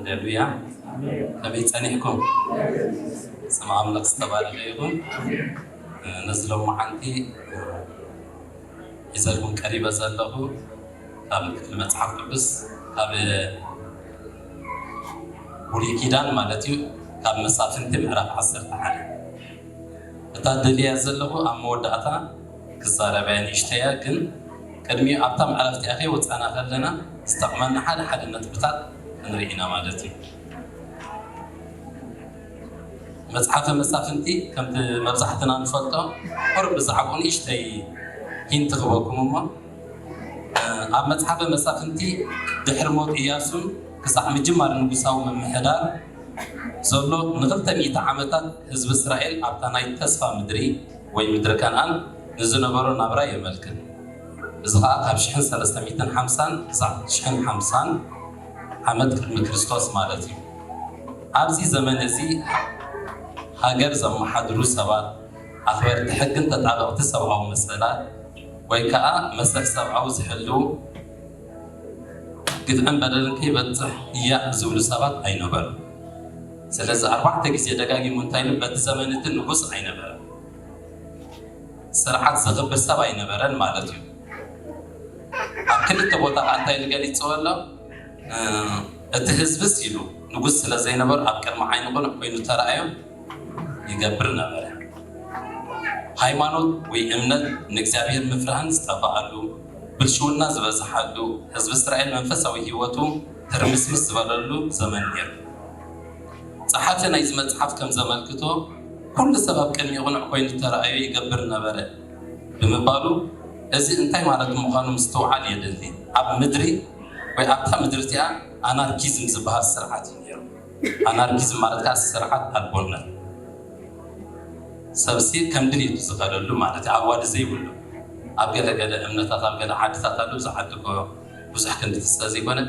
ሃሌሉያ። ከመይ ጸኒሕኩም? ስም ኣምላኽ ዝተባረኸ ይኹን። ነዚ ሎማዓንቲ ሒዘልኩም ቀሪበ ዘለኹ ካብ ክፍሊ መጽሓፍ ቅዱስ ካብ ብሉይ ኪዳን ማለት እዩ፣ ካብ መሳፍንቲ ምዕራፍ ዓሰርተ ሓደ። እታ ደልያ ዘለኹ ኣብ መወዳእታ ክዛረብ እየ፣ ንእሽተያ ግን ቅድሚኡ ኣብታ ምዕራፍ እቲኣ ከይወጻና ከለና ዝጠቕመና ሓደ ሓደ ነጥብታት ክንርኢ ኢና ማለት እዩ። መጽሓፈ መሳፍንቲ ከምቲ መብዛሕትና ንፈልጦ ቁሩብ ብዛዕባኡ ንእሽተይ ሂንት ክበኩም እሞ፣ ኣብ መጽሓፈ መሳፍንቲ ድሕሪ ሞት ኢያሱን ክሳዕ ምጅማር ንጉሳዊ ምምሕዳር ዘሎ ንኽልተ ሚእቲ ዓመታት ህዝቢ እስራኤል ኣብታ ናይ ተስፋ ምድሪ ወይ ምድሪ ከነኣን ንዝነበሮ ናብራ የመልክት። እዚ ኸኣ ካብ ሽሕን ሰለስተ ሚእትን ሓምሳን ክሳዕ ሽሕን ሓምሳን ዓመት ቅድሚ ክርስቶስ ማለት እዩ። ኣብዚ ዘመን እዚ ሃገር ዘመሓድሩ ሰባት፣ ኣኽበርቲ ሕግን ተጣበቕቲ ሰብኣዊ መሰላት ወይ ከኣ መሰል ሰብኣዊ ዝሕልው ግፍዕን በደልን ከይበጽሕ እያ ዝብሉ ሰባት ኣይነበሩን። ስለዚ ኣርባዕተ ግዜ ደጋጊሙ እንታይ ኢሉ? በቲ ዘመን እቲ ንጉስ ኣይነበረን፣ ስርዓት ዘኽብር ሰብ ኣይነበረን ማለት እዩ። ኣብ ክልተ ቦታ ከኣ እንታይ ኢሉ ገሊጽዎ ኣሎ? እ፣ እቲ ህዝብስ ኢሉ ንጉስ ስለ ዘይነበሩ ኣብ ቅድሚ ዓይኒ ቅኑዕ ኮይኑ ተራእዮም ይገብር ነበረ። ሃይማኖት ወይ እምነት ንእግዚኣብሔር ምፍራህን ዝጠፍኣሉ፣ ብልሽውና ዝበዝሓሉ፣ ህዝቢ እስራኤል መንፈሳዊ ህይወቱ ትርምስምስ ዝበለሉ ዘመን ነይሩ። ጸሓፊ ናይዚ መጽሓፍ ከም ዘመልክቶ፣ ኩሉ ሰብ ኣብ ቅድሚኡ ቅኑዕ ኮይኑ ተራእዮ ይገብር ነበረ ብምባሉ፣ እዚ እንታይ ማለት ምዃኑ ምስትውዓል የድሊ። ኣብ ምድሪ ወይ ኣብታ ምድሪ እቲኣ ኣናርኪዝም ዝበሃል ስርዓት እዩ ነይሩ። ኣናርኪዝም ማለት ከኣ ስርዓት ኣልቦነት፣ ሰብሲ ከም ድልየቱ ዝኸደሉ ማለት እዩ። ኣዋዲ ዘይብሉ፣ ኣብ ገለ ገለ እምነታት፣ ኣብ ገለ ዓድታት ኣሎ፣ እዚ ዓዲ እኮ ብዙሕ ክንዲ ትስተ ዘይኮነ፣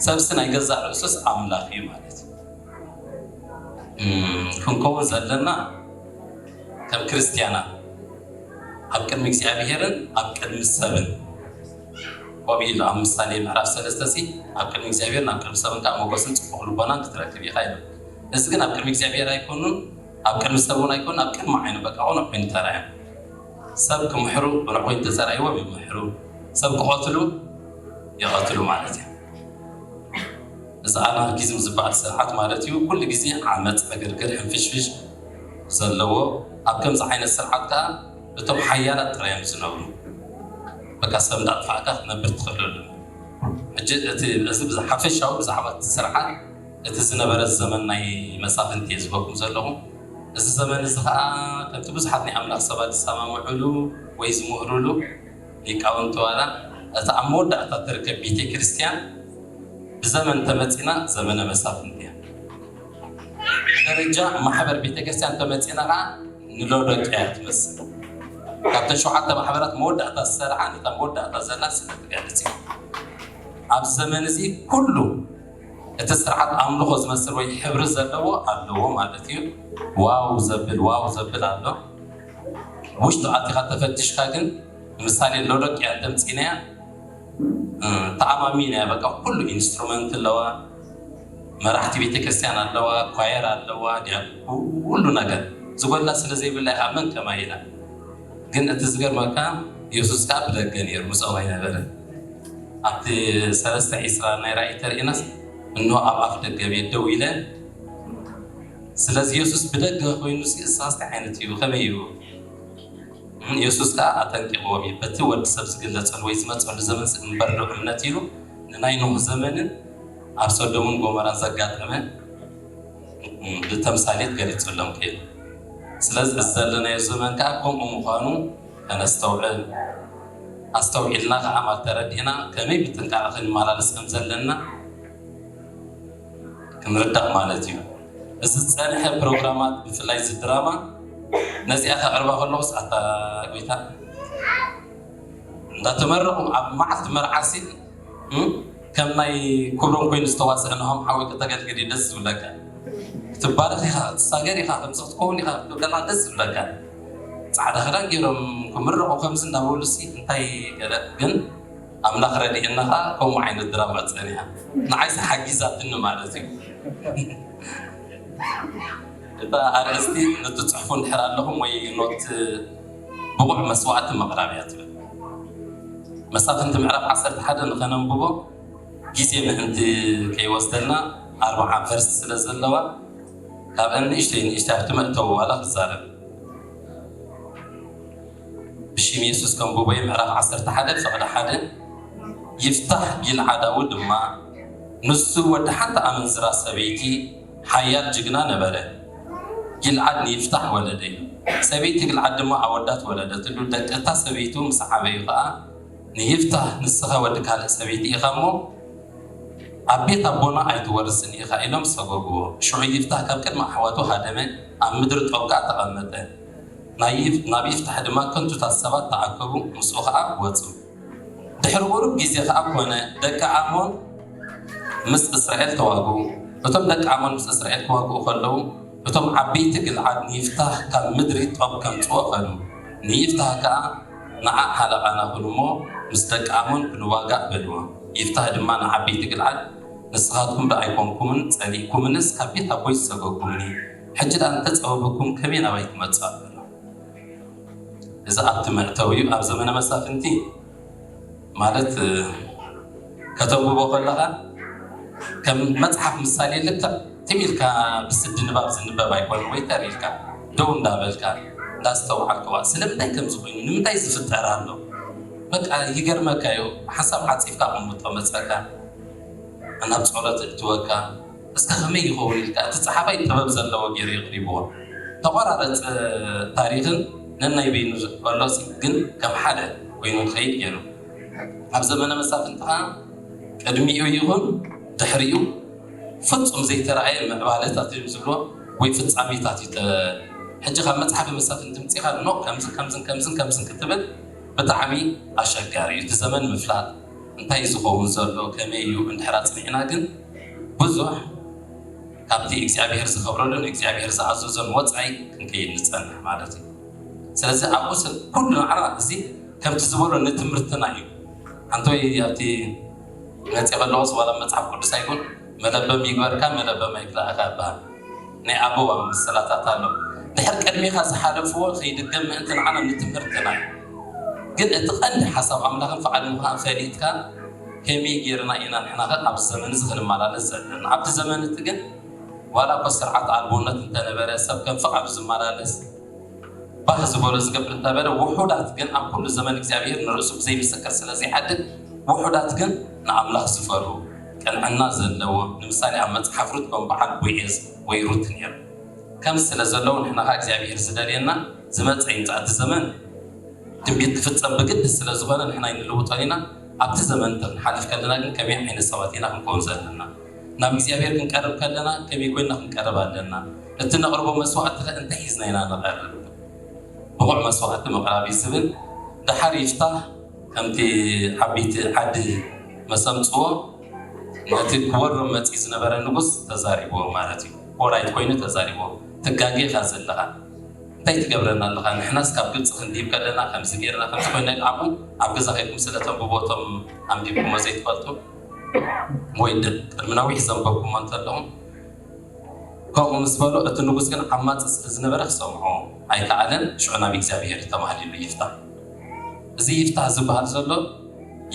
ሰብሲ ናይ ገዛእ ርእሱስ ኣምላኽ እዩ ማለት እዩ። እም፣ ክንከውን ዘለና ከም ክርስትያናት ኣብ ቅድሚ እግዚኣብሔርን ኣብ ቅድሚ ሰብን፣ ከምኡ ኢሉ ኣብ ምሳሌ ምዕራፍ ሰለስተ ሲ፣ ኣብ ቅድሚ እግዚኣብሔርን ኣብ ቅድሚ ሰብን ከዓ ሞገስን ጽቡቕ ልቦናን ክትረክብ ኢኻ ኢሉ። እዚ ግን ኣብ ቅድሚ እግዚኣብሔር ኣይኮኑን፣ ኣብ ቅድሚ ሰብ እውን ኣይኮኑን፣ ኣብ ቅድሚ ዓይኑ በቃ ቅኑዕ ኮይኑ ተራእዮም። ሰብ ክምሕሩ ቅኑዕ ኮይኑ ተዘራእይዎም ይምሕሩ፣ ሰብ ክቐትሉ ይቐትሉ ማለት እዩ። እዚ ኣናርኪዝም ዝበሃል ስርዓት ማለት እዩ፣ ኩሉ ግዜ ዓመፅ፣ ዕግርግር፣ ሕንፍሽፍሽ ዘለዎ። ኣብ ከምዚ ዓይነት ስርዓት ከዓ እቶም ሓያላት ጥራይ እዮም ዝነብሩ። በቃ ሰብ እንዳጥፋእካ ክትነብር ትኽእለሉ። ሕጂ እቲ፣ እዚ ብዛ-፣ ሓፈሻዊ ብዛዕባ እቲ ስርዓት፣ እቲ ዝነበረ ዘመን ናይ መሳፍንቲ እየ ዝበኩም ዘለኹ። እዚ ዘመን እዚ ከዓ ከምቲ ብዙሓት ናይ ኣምላኽ ሰባት ዝሰማምዑሉ ወይ ዝምህሩሉ ሊቃውንቲ ዋላ እታ ኣብ መወዳእታ ትርከብ ቤተ ክርስቲያን ብዘመን ተመጺና ዘመነ መሳፍንቲ እያ። ደረጃ ማሕበር ቤተ ክርስቲያን ተመጺና ከዓ ንሎዶቅያ እያ ትመስል። ካብተን ሸውዓተ ማሕበራት መወዳእታ ዝሰርዓ ነታ መወዳእታ ዘላ ስለ ትገልጽ እዩ። ኣብ ዘመን እዚ ኩሉ እቲ ስርዓት ኣምልኾ ዝመስል ወይ ሕብሪ ዘለዎ ኣለዎ ማለት እዩ። ዋው ዘብል፣ ዋው ዘብል ኣሎ። ውሽጡ ኣቲኻ ተፈቲሽካ ግን፣ ንምሳሌ ሎዶቅያ እንተምፂናያ፣ እ፣ ተኣማሚናያ፣ በቃ ኩሉ ኢንስትሩመንት ኣለዋ፣ መራሕቲ ቤተክርስትያን ኣለዋ፣ ኳየር ኣለዋ፣ ዲያ-፣ ኩሉ ነገር ዝጎድላ ስለ ዘይብላ ኢኻ መን ከማይ ኢላ። ግን እቲ ዝገርመካ፣ የሱስ ከኣ ብደገ ነይሩ፣ ምስኦም ኣይነበረን። ኣብቲ ሰለስተ ዒስራ ናይ ራእይ ተርእናስ፣ እንሆ ኣብ ኣፍ ደገ ቤት ደው ኢለ። ስለዚ የሱስ ብደገ ኮይኑሲ እሳስ እንታይ ዓይነት እዩ? ከመይ እዩ? የሱስ ከኣ ኣጠንቂቕዎም እዩ። በቲ ወዲ ሰብ ዝግለጸሉ ወይ ዝመጸሉ ዘመንስ እምበር ዶ እምነት ኢሉ ንናይ ኖህ ዘመንን ኣብ ሰዶምን ጎመራን ዘጋጠመ ብተምሳሌት ገሊጹሎም ከይዱ። ስለዚ እዚ ዘለናዮ ዘመን ከኣ ከምኡ ምዃኑ ከነስተውዕል፣ ኣስተውዒልና ከኣ ማለት ተረዲእና ከመይ ብጥንቃቐ ክንመላለስ ከም ዘለና ክንርዳእ ማለት እዩ። እዚ ዝጸንሐ ፕሮግራማት፣ ብፍላይ እዚ ድራማ፣ ነዚኣ ከቕርባ ከለኹስ፣ ኣታ ጎይታ፣ እንዳተመረቑ ኣብ መዓልቲ መርዓሲ፣ እም፣ ከም ናይ ክብሮም ኮይኑ ዝተዋስአ ናሆም ሓወይ ከተገልግል እዩ ደስ ዝብለካ። ክትባረኽ ኢኻ፣ ክትሳገር ኢኻ፣ ከምዚ ክትከውን ኢኻ ክትብል ከለኻ ደስ ዝብለካ። ጻዕዳ ክዳን ገይሮም ክምረቑ ከምዚ እንዳበሉ ሲ እንታይ ገለ ግን ኣምላኽ ረድኤና ኸዓ ከምኡ ዓይነት ድራማ ትጸኒሓ። ንዓይስ ሓጊዛትኒ ማለት እዩ። እታ ኣርእስቲ ንትጽሕፉ እንድሕር ኣለኹም ወይ ኖት ብቑዕ መስዋዕቲ ምቕራብ እያ ትብል። መሳፍንቲ ምዕራፍ ዓሰርተ ሓደ ንኸነንብቦ ግዜ ምእንቲ ከይወስደልና ኣርብዓ ቨርስ ስለ ዘለዋ ካብአን ንእሽተይ ንእሽተይ ኣብቲ መእተዊ ዋላ ክዛረብ ብሽም የሱስ ከንብቦ እየ። ምዕራፍ ዓሰርተ ሓደ ፍቕዲ ሓደ ይፍታሕ ጊልዓዳዊ ድማ ንሱ ወዲ ሓንቲ ኣመንዝራ ሰበይቲ ሓያል ጅግና ነበረ። ጊልዓድ ንይፍታሕ ወለደ እዩ። ሰበይቲ ግልዓድ ድማ ኣወዳት ወለደትሉ። ደቂ እታ ሰበይቱ ምስ ዓበዩ ኸዓ ንይፍታህ ንስኻ ወዲ ካልእ ሰበይቲ ኢኻ እሞ ኣብ ቤት ኣቦና ኣይትወርስን ኢኻ ኢሎም ሰጎግዎ። ሽዑ ይፍታህ ካብ ቅድሚ ኣሕዋቱ ሃደመ፣ ኣብ ምድሪ ጦብ ከኣ ተቐመጠ። ናይ ይፍ- ናብ ይፍታህ ድማ ከንቱታት ሰባት ተኣከቡ፣ ምስኡ ኸኣ ወጹ። ድሕሪ ቁሩብ ግዜ ኸኣ ኮነ፣ ደቂ ኣሞን ምስ እስራኤል ተዋግኡ። እቶም ደቂ ኣሞን ምስ እስራኤል ክዋግኡ ከለዉ፣ እቶም ዓበይቲ ግልዓድ ንይፍታህ ካብ ምድሪ ጦብ ከምጽኦ ኸዱ። ንይፍታህ ከኣ ንዓ ሓለቓና ኩን እሞ ምስ ደቂ ኣሞን ክንዋጋእ በልዎ። ይፍታህ ድማ ንዓበይቲ ግልዓድ ንስኻትኩም ዶ ኣይኮንኩምን ጸሊእኩምንስ ካብ ቤት ኣቦይ ዝሰገኩምኒ? ሕጂ ደኣ እንተጸበበኩም ከመይ ናባይ ትመጹ? በሎ። እዚ ኣብቲ መእተዊ እዩ። ኣብ ዘመነ መሳፍንቲ ማለት ከተንብቦ ከለኻ ከም መጽሓፍ ምሳሌ ልክዕ ትም ኢልካ ብስዲ ንባብ ዝንበብ ኣይኮነ ወይ ተር ኢልካ ደው እንዳበልካ እንዳስተውዓልክዋ ስለምንታይ ከምዚ ኮይኑ ንምንታይ ዝፍጠር ኣሎ በቃ ይገርመካ እዩ። ሓሳብ ዓፂፍካ ቅምጦ መፀካ ናብ ፀሎት እእትወካ እስከ ከመይ ይኸውን ኢልካ እቲ ፀሓፋይ ጥበብ ዘለዎ ገይሩ የቕሪብዎ። ተቆራረፅ ታሪኽን ነናይ በይኑ ከሎ ግን ከም ሓደ ኮይኑ ክኸይድ ገይሩ ኣብ ዘመነ መሳፍንቲ ከዓ ቅድሚኡ ይኹን ድሕሪኡ ፍጹም ዘይተረኣየ ምዕባለታት እዮም ዝብሎ ወይ ፍጻሜታት እዩ። ሕጂ ካብ መጽሓፍ መሳፍንቲ ምጽኻ ኖ ከምዝን ከምዝን ከምዝን ከምዝን ክትብል ብጣዕሚ ኣሸጋሪ እዩ። እቲ ዘመን ምፍላጥ እንታይ ዝኸውን ዘሎ ከመይ እዩ እንድሕር ኣጽኒዕና ግን ብዙሕ ካብቲ እግዚኣብሔር ዝኸብረሉን እግዚኣብሔር ዝኣዘዞን ወፃኢ ክንከይድ ንፀንሕ ማለት እዩ። ስለዚ ኣብኡ ኩሉ ንዓና እዚ ከምቲ ዝበሎ ንትምህርትና እዩ። ሓንቲ ወይ ኣብቲ መፂ ከለዎስ ዋላ መፅሓፍ ቅዱስ ኣይኩን መለበም ይግበርካ መለበም ኣይክላእካ ይበሃል። ናይ ኣበዋ ምስላታት ኣሎ። ድሕር ቅድሚኻ ዝሓለፍዎ ከይድገም ምእንቲ ንዓና ንትምህርትና እዩ። ግን እቲ ቀንዲ ሓሳብ ኣምላኽን ፍቓድ ምዃን ፈሊጥካ ከመይ ጌርና ኢና ንሕና ከ ኣብዚ ዘመን እዚ ክንመላለስ ዘለና? ኣብቲ ዘመን እቲ ግን ዋላ እኮ ስርዓት ኣልቦነት እንተነበረ ሰብ ከም ፍቓዱ ዝመላለስ ባህ ዝበሎ ዝገብር እንተበለ ውሑዳት ግን ኣብ ኩሉ ዘመን እግዚኣብሔር ንርእሱ ብዘይምስክር ስለ ዘይሓድግ ውሑዳት ግን ንኣምላኽ ዝፈሩ ቅንዕና ዘለዎም ንምሳሌ ኣብ መጽሓፍ ሩት ከም በዓል ቦዔዝ ወይ ሩት ነይሩ። ከምዚ ስለ ዘለዉ ንሕና ኸዓ እግዚኣብሔር ዝደልየና ዝመጸ ይምጻእ እቲ ዘመን ትንቢት ክፍጸም ብግዲ ስለ ዝኾነ ንሕና ኣይንልውጦን ኢና። ኣብቲ ዘመን እንተ ክንሓልፍ ከለና ግን ከመይ ዓይነት ሰባት ኢና ክንከውን ዘለና? ናብ እግዚኣብሔር ክንቀርብ ከለና ከመይ ኮይንና ክንቀርብ ኣለና? እቲ ነቕርቦ መስዋዕቲ ኸ እንታይ ሒዝና ኢና ንቐርብ? ብቑዕ መስዋዕቲ ምቕራብ እዩ ዝብል። ደሓር ይፍታህ ከምቲ ዓበይቲ ዓዲ መሰምፅዎ ነቲ ክወርም መፂ ዝነበረ ንጉስ ተዛሪብዎ ማለት እዩ። ኦራይት ኮይኑ ተዛሪብዎ። ትጋጌ ኢኻ ዘለኻ እንታይ ትገብረና ኣለኻ? ንሕናስ ካብ ግብፂ ክንዲብ ከለና ከምዚ ጌርና ከምዚ ኮይና ኢሉ ኣብኡ ኣብ ገዛ ከይድኩም ስለ ተንብቦ እቶም ኣንቢብኩሞ ዘይትፈልጡ ወይ ድ- ቅድሚ ነዊሕ ዘንበብኩሞ እንተለኹም ከምኡ ምስ በሎ እቲ ንጉስ ግን ዓማፂ ስለ ዝነበረ ክሰምዖ ኣይከኣለን። ሽዑ ናብ እግዚኣብሔር ተማህሊሉ ይፍታ። እዚ ይፍታ ዝበሃል ዘሎ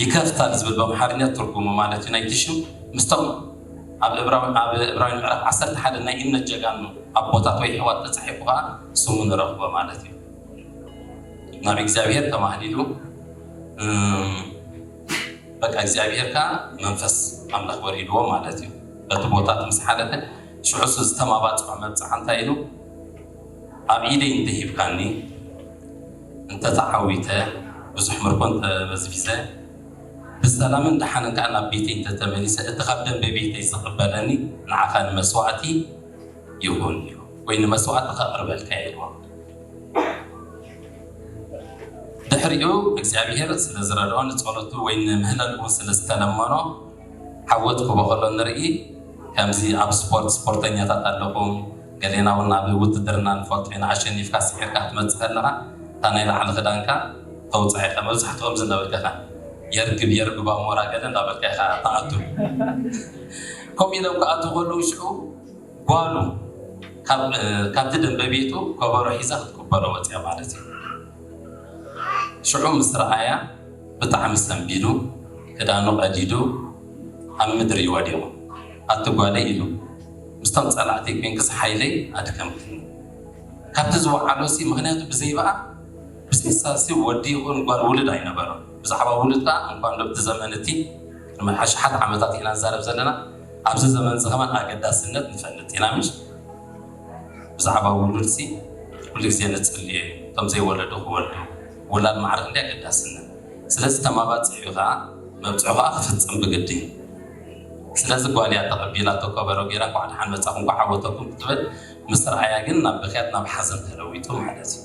ይከፍታል ዝብል ብኣምሓርኛ ትርጉሙ ማለት እዩ ናይቲ ሽም ምስቶም ኣብ እብራዊ ኣብ እብራዊ ምዕራፍ ዓሰርተ ሓደ ናይ እምነት ጀጋኑ ኣቦታት ወይ ኣሕዋት ተፃሒፉ ከዓ ስሙ ንረኽቦ ማለት እዩ። ናብ እግዚኣብሔር ተማህሊሉ እም፣ በቃ እግዚኣብሔር ከዓ መንፈስ ኣምላኽ ወሪድዎ ማለት እዩ። በቲ ቦታት ምስ ሓለፈ ሽዑስ ዝተማባፅዖ መብፅዓ እንታይ ኢሉ ኣብ ኢደይ እንተሂብካኒ እንተተዓዊተ ብዙሕ ምርኮ እንተመዝቢዘ ብሰላምን ደሓንን ከዓ ናብ ቤተይ እንተተመሊሰ እቲ ካብ ደንበ ቤተይ ዝቕበለኒ ንዓኻ ንመስዋዕቲ ይኹን እዩ ወይ ንመስዋዕቲ ከቕርበልካ ኢልዎ። ድሕሪኡ እግዚኣብሔር ስለ ዝረድኦ ንፀሎቱ ወይ ንምህለል እውን ስለ ዝተለመኖ ዓወት ክቦ ከሎ ንርኢ። ከምዚ ኣብ ስፖርት ስፖርተኛታት ኣለኹም ገሌና እውን ኣብ ውትድርና ንፈልጦ ኢና ኣሸኒፍካ ስዒርካ ክትመፅእ ከለኻ እታ ናይ ላዕሊ ክዳንካ ተውፅዓ ኢኻ መብዛሕትኦም ዝነበርካ የርግብ የርግብ ኣሞራ ገለ እንዳበልካ ኢኻ ትኣቱ። ከምኡ ኢሎም ክኣትዉ ከለዉ ሽዑ ጓሉ ካብ፣ እ፣ ካብቲ ደንበ ቤቱ ከበሮ ሒዛ ክትቅበሎ ወፅያ ማለት እዩ። ሽዑ ምስ ረኣያ ብጣዕሚ ሰንቢዱ፣ ክዳኑ ቀዲዱ ኣብ ምድሪ ወዲቑ፣ ኣቲ ጓለይ ኢሉ፣ ምስቶም ጸላእተይ ኮይንክስ ሓይለይ ኣድከምክኒ። ካብቲ ዝወዓሎ ሲ ምኽንያቱ ብዘይበኣ ብስሳሲ ወዲ ይኹን ጓል ውሉድ ኣይነበሮም። ብዛዕባ ውሉድ ከኣ እንኳን ዶ ኣብቲ ዘመን እቲ፣ ቅድሚ ኣሽሓት ዓመታት ኢና ንዛረብ ዘለና፣ ኣብዚ ዘመን እዚ ከማን ኣገዳስነት ንፈልጥ ኢና ምሽ? ብዛዕባ ውሉድ ሲ ኩሉ ግዜ ንጽልዮ እዩ። እቶም ዘይወለዱ ክወልዱ፣ ውላድ ማዕረ ክንደይ ኣገዳስነት። ስለዚ ተማባጺዑ ከኣ መብጽዑ ከኣ ክፍጽም ብግዲ እዩ። ስለዚ ጓል እያ ተቐቢላቶ ከበሮ ጌራ እንኳዕ ደሓን መጻኹም እንኳዕ ዓወተኩም ክትብል ምስ ረኣያ ግን ናብ ብኽያት ናብ ሓዘን ተለዊጡ ማለት እዩ።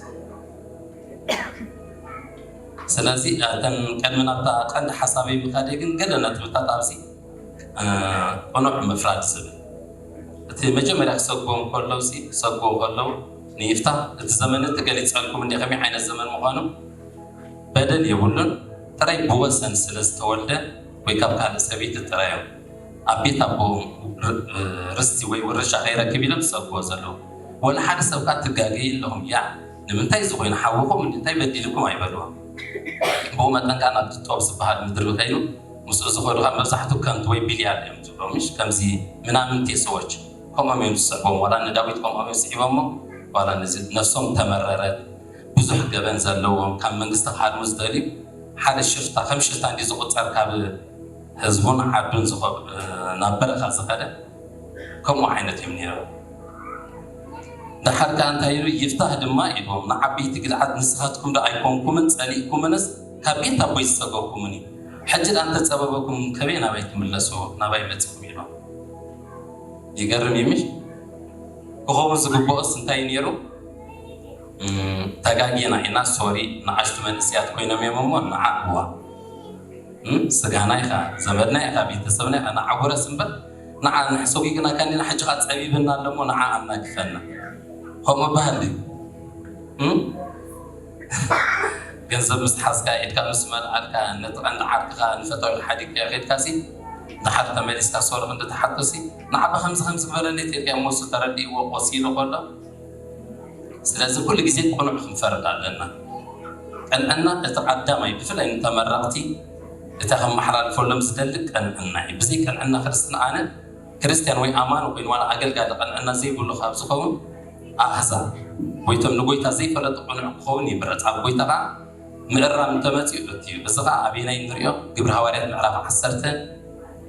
ስለዚ እተን ቅድሚ ናብታ ቀንዲ ሓሳበይ ምኻደይ ግን ገለ ነጥብታት ኣብዚ፣ እ፣ ቅኑዕ ምፍራድ ዝብል እቲ መጀመርያ ክሰግዎም ከለዉ ሲ ክሰግዎ ከለዉ ንይፍታህ እቲ ዘመን እቲ ገሊጸልኩም እንደ ከመይ ዓይነት ዘመን ምዃኑ በደል የብሉን። ጥራይ ብወሰን ስለ ዝተወልደ ወይ ካብ ካልእ ሰበይቲ ጥራይ እዮም ኣብ ቤት ኣቦኦም ር-፣ ርስቲ ወይ ውርሻ ከይረክብ ኢሎም ዝሰግዎ ዘለዉ። ወላ ሓደ ሰብ ከኣ ትጋገዩ ኣለኹም፣ ያ ንምንታይ እዚ ኮይኑ ሓውኹም እንታይ በዲልኩም ኣይበልዎም። ብኡ መጠን ከኣ ናብቲ ጦብ ዝበሃል ምድሪ ከይኑ ምስኡ ዝኸዱ ካብ መብዛሕትኡ ከንቱ ወይ ቢልያል እዮም ዝብሎም፣ ምሽ ከምዚ ምናምንቴ ሰዎች ከምኦም እዮም ዝስዕቦም። ዋላ ንዳዊት ከምኦም እዮም ስዒቦሞ፣ ዋላ ነዚ ነፍሶም ተመረረት፣ ብዙሕ ገበን ዘለዎም፣ ካብ መንግስቲ ክሃድሙ ዝደልዩ፣ ሓደ ሽፍታ ከም ሽፍታ እንዲ ዝቑጸር ካብ ህዝቡን ዓዱን ዝኸ-፣ ናብ በረኻ ዝኸደ ከምኡ ዓይነት እዮም ነይሮም። ደሓር ከኣ እንታይ ኢሉ? ይፍታህ ድማ ኢልዎም፣ ንዓበይቲ ግልዓድ ንስኻትኩም ዶ ኣይኮንኩምን ጸሊእኩምንስ ካብ ቤት ኣቦይ ዝጸገኩምኒ? ሕጂ ደኣ እንተጸበበኩም ከበይ ናባይ ትምለሱ? ናባይ መጺኹም ኢልዎም። ይገርም እዩ ምሽ? ክኸውን ዝግብኦስ እንታይ እዩ ነይሩ? እም፣ ተጋጊና ኢና፣ ሶሪ፣ ንኣሽቱ መንእሰያት ኮይኖም እዮም እሞ ንዓ እዋ። እም፣ ስጋና ኢኻ፣ ዘመድና ኢኻ፣ ቤተሰብና ኢኻ፣ ንዓ ውረስ እምበር፣ ንዓ ንሕሰጉ ግና ካንዲና ሕጂ ኸኣ ጸቢብና ኣለሞ ንዓ ኣናግፈና። ከምኡ በሃል ድዩ? እም? ገንዘብ ምስ ሓዝካ፣ ኢድካ ምስ መልኣልካ፣ ነቲ ቀንዲ ዓርክኻ ንፈታዊ ሓዲግካዮ ኬድካሲ፣ ደሓር ተመሊስካ ሶሪ ክንዲ ትሓቶሲ፣ ንዓባ ከምዚ ከምዚ ግበረለይ ተልካዮ እሞ እሱ ተረዲእዎ ቆሲሉ ከሎ፣ ስለዚ ኩሉ ግዜ ቅኑዕ ክንፈርድ ኣለና። ቅንዕና እቲ ቀዳማይ፣ ብፍላይ ንተመረቕቲ፣ እቲ ከመሓላልፈሎም ዝደሊ ቅንዕና እዩ። ብዘይ ቅንዕና ክርስትና ኣነ ክርስትያን ወይ ኣማኒ ኮይኑ ዋላ ኣገልጋሊ ቅንዕና ዘይብሉ ካብ ዝኸውን ኣህዛብ ወይ እቶም ንጎይታ ዘይፈለጡ ቅኑዕ ክኸውን ይምረጽ። ኣብ ጎይታ ከኣ ምእራም እንተመጺኡ እቲ እዩ። እዚ ከኣ ኣበየናይ ንሪኦ? ግብሪ ሃዋርያት ምዕራፍ ዓሰርተ፣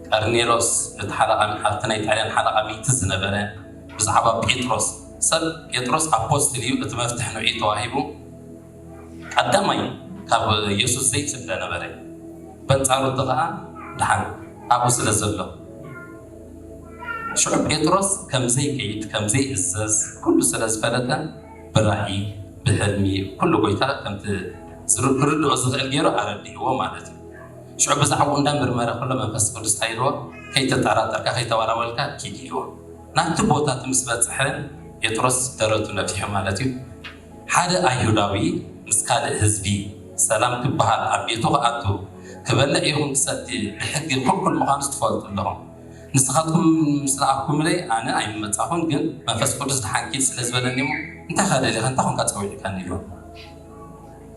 ቀርኔሎስ እቲ ሓለቓ፣ ኣብቲ ናይ ጣልያን ሓለቓ ሚእቲ ዝነበረ ብዛዕባ ጴጥሮስ፣ ሰብ ጴጥሮስ ኣፖስትል እዩ፣ እቲ መፍትሕ ንዑ እዩ ተዋሂቡ። ቀዳማይ ካብ የሱስ ዘይፍለ ነበረ። በንጻሩ እቲ ኸኣ ደሓን ኣብኡ ስለ ዘሎ። ሽዑ ጴጥሮስ ከም ዘይከይድ፣ ከም ዘይእዘዝ ኩሉ ስለ ዝፈለጠ፣ ብራእይ፣ ብሕልሚ፣ ኩሉ ጎይታ ከምቲ ዝር-፣ ክርድኦ ዝኽእል ገይሩ ኣረዲእዎ ማለት እዩ። ሽዑ ብዛዕባኡ እንዳመርመረ ከሎ መንፈስ ቅዱስ እንታይ ኢልዎ? ከይተጠራጠርካ፣ ከይተወላወልካ ኪድ ኢልዎ። ናብቲ ቦታ እቲ ምስ በጽሐ ጴጥሮስ ደረቱ ነፊሑ ማለት እዩ። ሓደ ኣይሁዳዊ ምስ ካልእ ህዝቢ ሰላም ክበሃል ኣብ ቤቱ ክኣቱ፣ ክበልዕ ይኹን ክሰቲ ብሕጊ ክልኩል ምዃኑስ ትፈልጡ ኣለኹም። ንስኻትኩም ምስ ለኣኽኩምለይ ኣነ ኣይምመጻኹን፣ ግን መንፈስ ቅዱስ ደሓን ኪድ ስለ ዝበለኒ እሞ እንታይ ከ ደሊኻ እንታይ ኮንካ ጸዊዕካኒ ኢልዎ።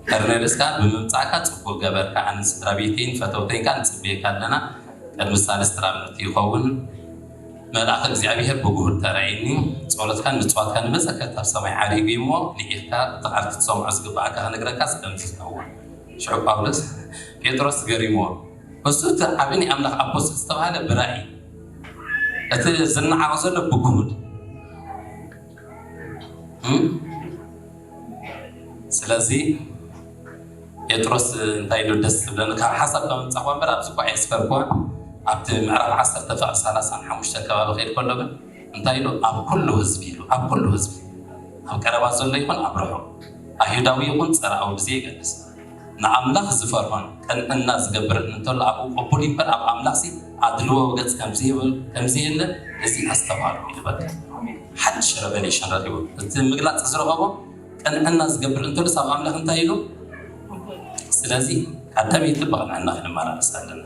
ቀርኔሌዎስ ከኣ ብምምጻእካ ጽቡቕ ገበርካ፣ ኣነን ስድራ ቤተይን ፈተውተይን ከኣ ንጽበየካ ኣለና። ቅድሚ ሳልስቲ ራብ ንቲ ይኸውን መልኣኽ እግዚኣብሔር ብጉሁድ ተራእየኒ። ጸሎትካን ምጽዋትካን ንመጸከት ኣብ ሰማይ ዓሪጉ እዩ እሞ ልኢኽካ እቲ ቃል ክትሰምዖ ዝግብኣካ ክነግረካ ዝደንዝዝ ነዋ። ሽዑ ጳውሎስ ጴጥሮስ ገሪምዎ፣ እሱ እቲ ዓቢ ናይ ኣምላኽ ኣፖስትል ዝተባህለ ብራእይ እቲ ዝነዓቕ ዘሎ ብጉሁድ እም? ስለዚ ጴጥሮስ እንታይ ኢሉ ደስ ዝብለኒ፣ ካብ ሓሳብ ካብ ምጻእኳ እምበር ኣብዚ እኳ ኣየስፈርኩዋ። ኣብቲ ምዕራፍ ዓሰርተ ፍቕዲ ሰላሳን ሓሙሽተን ከባቢ ከይድ ከሎ ግን እንታይ ኢሉ? ኣብ ኩሉ ህዝቢ ኢሉ፣ ኣብ ኩሉ ህዝቢ፣ ኣብ ቀረባ ዘሎ ይኹን ኣብ ርሑቕ፣ ኣይሁዳዊ ይኹን ጸረ ኣይሁድ ብዘየገድስ፣ ንኣምላኽ ዝፈርሆን ቅንዕና ዝገብርን እንተሎ ኣብኡ ቅቡል እዩ እምበር ኣብ ኣምላኽሲ ኣድልዎ ገጽ ከም ዘይብል-፣ ከም ዘየለ እዚ ኣስተውሃሉ ኢሉ በቃ። ሓድሽ ረቨሌሽን ረኺቡ። እቲ ምግላጽ ዝረኸቦ ቅንዕና ዝገብር እንተሎስ ኣብ ኣምላኽ እንታይ ኢሉ? ስለዚ ኣዳሚት ብቕንዕና ክንመላለስ ኣለና።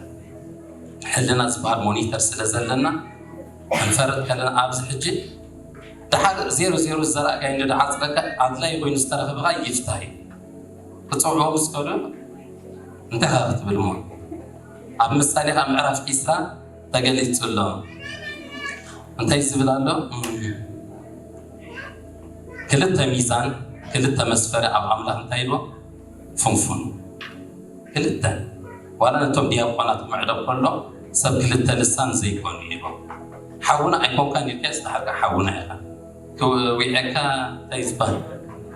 ሕልና ዝበሃል ሞኒተር ስለ ዘለና ክንፈርድ ከለና ኣብዚ ሕጂ ደሓር ዜሮ ዜሮ ዝዘራእካዮ እንዶ ደሓር ዝረከ ኣድላይ ኮይኑ ዝተረኽበኻ ይፍታህ እዩ። ክፀውዕዎ ምስ ከዱ እንታይ ኸ ክትብል እሞ ኣብ ምሳሌ ካብ ምዕራፍ ዒስራ ተገሊጹ ኣሎ። እንታይ ዝብል ኣሎ? ክልተ ሚዛን ክልተ መስፈሪ ኣብ ኣምላኽ እንታይ ኢልዎ? ፍንፉን ክልተ ዋላ ነቶም ዲያቆናት መዕዶ ከሎ ሰብ ክልተ ልሳን ዘይኮኑ ኢልዎ። ሓውና ኣይኮንካን ኢልካ ዝተሓርካ ሓውና ኢኻ። ክዊዐካ እንታይ ዝበሃል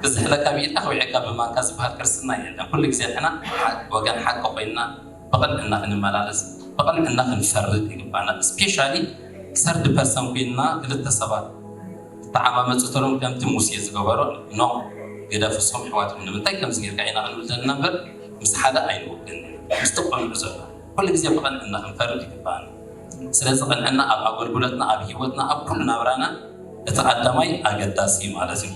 ክዝሕለካ ብኢድካ ክዊዐካ ብማንካ ዝበሃል ክርስትና የለን። ኩሉ ግዜ ንሕና ወገን ሓቂ ኮይንና ብቕንዕና ክንመላለስ ብቕንዕና ክንፈርድ ይግባና። ስፔሻሊ ሰርድ ፐርሰን ኮይንና ክልተ ሰባት ተዓማመፁ ተሎም ከምቲ ሙሴ ዝገበሮ ኖ ግደፍሶም ኣሕዋትኩም ንምንታይ ከምዚ ጌርካ ኢና ክንብል ዘለና እምበር ምስ ሓደ ኣይንውግን። ምስቲ ቆልዑ ዘሎ ኩሉ ግዜ ብቐንዕና ክንፈርድ ይግባና። ስለዚ ቅንዕና ኣብ ኣገልግሎትና ኣብ ሂወትና ኣብ ኩሉ ናብራና እቲ ቀዳማይ ኣገዳሲ ማለት እዩ።